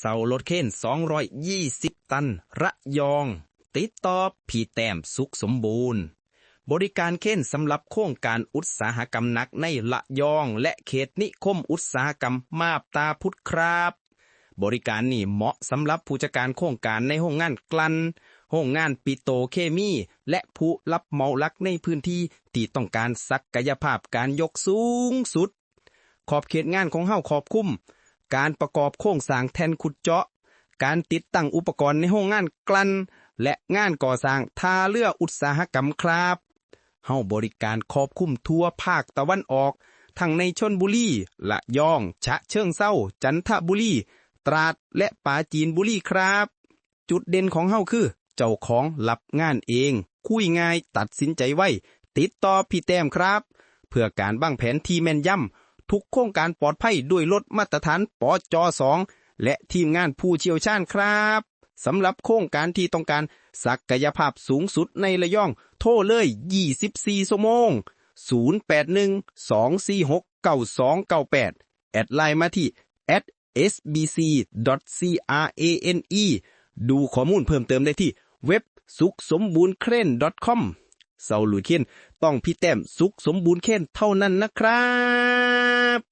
ເຊົ່າລົດເຄນສອງຮ້ອຍຊາວຕັນ ລະຍອງ. ຕິດຕໍ່ພີ່ແຕ້ມ ສຸກສົມບູນ. ບໍລິການເຄນສຳລັບໂຄງການອຸດສາຫະກຳໜັກໃນລະຍອງ ແລະ ເຂດນິຄົມອຸດສາຫະກຳມາບຕາພຸດຄຣັບ. ບໍລິການນີ້ເໝາະສຳລັບຜູ້ຈັດການໂຄງການໃນໂຮງງານກລັ້ນ, ໂຮງງານປິໂຕເຄມີ ແລະ ຜູ້ຮັບເໝົາຫຼັກໃນພື້ນທີ່ທີ່ຕ້ອງການສັກກະຍະພາບການຍົກສູງສຸດ. ຂອບເຂດງານຂອງເຮົາຄອບຄຸມການປະກອບໂຄງສ້າງແທ່ນຂຸດເຈາະ, ການຕິດຕັ້ງອຸປະກອນໃນໂຮງງານກລັ້ນ ແລະ ງານກໍ່ສ້າງທ່າເຮືອອຸດສາຫະກຳຄຣັບ. ເຮົາບໍລິການຄອບຄຸມທົ່ວພາກຕາເວັນອອກ, ທັງໃນຊົນບູລີ, ລະຍອງ, ຊະເຊີງເຊົາ, ຈັນທະບູລີ, ຕາດ ແລະ ປາຈີນບູລີຄຣັບ. ຈຸດເດັ່ນຂອງເຮົາຄື ເຈົ້າຂອງຮັບງານເອງ, ຄຸຍງ່າຍ, ຕັດສິນໃຈໄວ. ຕິດຕໍ່ພີ່ແຕ້ມຄຣັບ ເພື່ອການວາງແຜນທີ່ແມ່ນຢຳ. ທຸກໂຄງການປອດໄພດ້ວຍລົດມາດຕະຖານ ປຈ ສອງ ແລະ ທີມງານຜູ້ຊ່ຽວຊານຄຣັບ. ສຳລັບໂຄງການທີ່ຕ້ອງການສັກກະຍະພາບສູງສຸດໃນລະຍອງ, ໂທເລີຍ ຊາວສີ່ຊົ່ວໂມງ, ສູນແປດໜຶ່ງ ສອງສີ່ຫົກ ເກົ້າສອງເກົ້າແປດ. ແອັດໄລນ໌ມາທີ່ ແອັດ ເອສ ບີ ຊີ ດອດ ຊີ ອາ ເອ ເອັນ ອີ ດູຂໍ້ມູນເພີ່ມເຕີມໄດ້ທີ່ເວັບ suksomboonkrane.com. ເຊົ່າລຸຍເຄນ ຕ້ອງພີ່ແຕ້ມ ສຸກສົມບູນເຄນ ເທົ່ານັ້ນນະຄຣັບ.